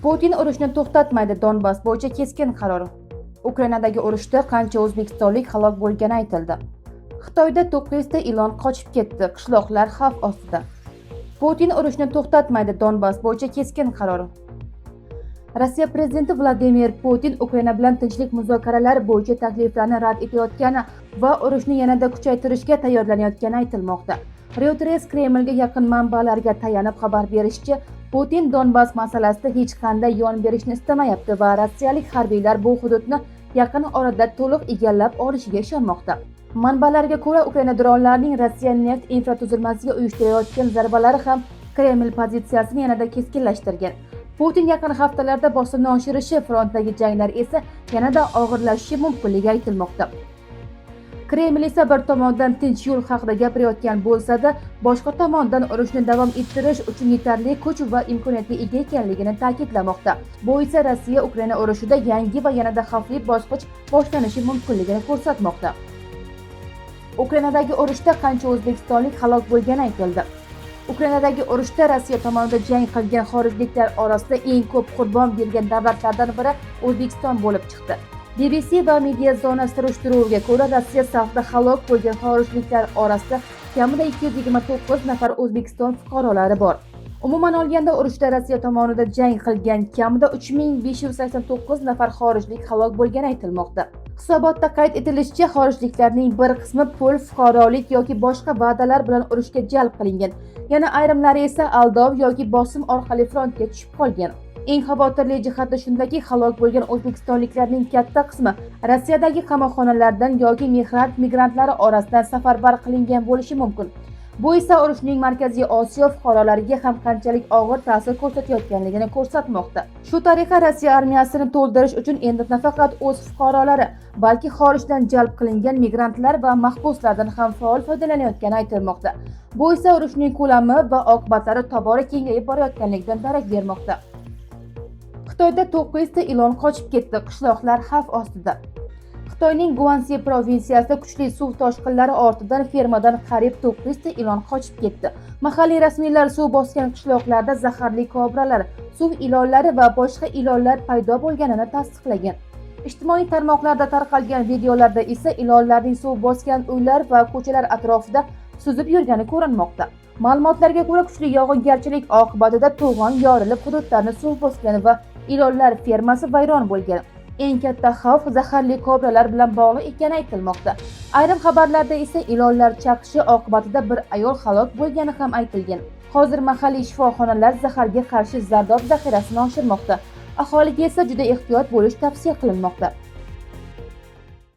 Putin urushni to'xtatmaydi, Donbass bo'yicha keskin qaror. Ukrainadagi urushda qancha o'zbekistonlik halok bo'lgani aytildi. Xitoyda 900 ta ilon qochib ketdi, qishloqlar xavf ostida. Putin urushni to'xtatmaydi, Donbass bo'yicha keskin qaror. Rossiya prezidenti Vladimir Putin Ukraina bilan tinchlik muzokaralari bo'yicha takliflarni rad etayotgani va urushni yanada kuchaytirishga tayyorlanayotgani aytilmoqda. Reuters Kremlga yaqin manbalarga tayanib xabar berishicha, Putin Donbass masalasida hech qanday yon berishni istamayapti va rossiyalik harbiylar bu hududni yaqin orada to'liq egallab olishiga ishonmoqda. Manbalarga ko'ra, Ukraina dronlarining Rossiya neft infratuzilmasiga uyushtirayotgan zarbalari ham Kreml pozitsiyasini yanada keskinlashtirgan. Putin yaqin haftalarda bosimni oshirishi, frontdagi janglar esa yanada og'irlashishi mumkinligi aytilmoqda. Kreml esa bir tomondan tinch yo'l haqida gapirayotgan bo'lsa-da, boshqa tomondan urushni davom ettirish uchun yetarli kuch va imkoniyatga ega ekanligini ta'kidlamoqda. Bu esa Rossiya Ukraina urushida yangi va yanada xavfli bosqich boshlanishi mumkinligini ko'rsatmoqda. Ukrainadagi urushda qancha o'zbekistonlik halok bo'lgani aytildi. Ukrainadagi urushda Rossiya tomonida jang qilgan xorijliklar orasida eng ko'p qurbon bergan davlatlardan biri O'zbekiston bo'lib chiqdi. BBC va Mediazona surishtiruviga ko'ra, Rossiya safida halok bo'lgan xorijliklar orasida kamida 229 nafar O'zbekiston fuqarolari bor. Umuman olganda, urushda Rossiya tomonida jang qilgan kamida 3589 nafar xorijlik halok bo'lgani aytilmoqda. Hisobotda qayd etilishicha, xorijliklarning bir qismi pul, fuqarolik yoki boshqa va'dalar bilan urushga jalb qilingan. Yana ayrimlari esa aldov yoki bosim orqali frontga tushib qolgan. Eng xavotirli jihati shundaki, halok bo'lgan o'zbekistonliklarning katta qismi Rossiyadagi qamoqxonalardan yoki mehnat migrantlari orasidan safarbar qilingan bo'lishi mumkin. Bu esa urushning Markaziy Osiyo fuqarolariga ham qanchalik og'ir ta'sir ko'rsatayotganligini ko'rsatmoqda. Shu tariqa, Rossiya armiyasini to'ldirish uchun endi nafaqat o'z fuqarolari, balki xorijdan jalb qilingan migrantlar va mahbuslardan ham faol foydalanayotgani aytilmoqda. Bu esa urushning ko'lami va oqibatlari tobora kengayib borayotganligidan darak bermoqda. Xitoyda 900 ta ilon qochib ketdi, qishloqlar xavf ostida. Xitoyning Guansi provinsiyasida kuchli suv toshqinlari ortidan fermadan qariyb 900 ta ilon qochib ketdi. Mahalliy rasmiylar suv bosgan qishloqlarda zaharli kobralar, suv ilonlari va boshqa ilonlar paydo bo'lganini tasdiqlagan. Ijtimoiy tarmoqlarda tarqalgan videolarda esa ilonlarning suv bosgan uylar va ko'chalar atrofida suzib yurgani ko'rinmoqda. Ma'lumotlarga ko'ra, kuchli yog'ingarchilik oqibatida to'g'on yorilib, hududlarni suv bosgan va ilonlar fermasi vayron bo'lgan. Eng katta xavf zaharli kobralar bilan bog'liq ekani aytilmoqda. Ayrim xabarlarda esa ilonlar chaqishi oqibatida bir ayol halok bo'lgani ham aytilgan. Hozir mahalliy shifoxonalar zaharga qarshi zardob zaxirasini oshirmoqda. Aholiga esa juda ehtiyot bo'lish tavsiya qilinmoqda.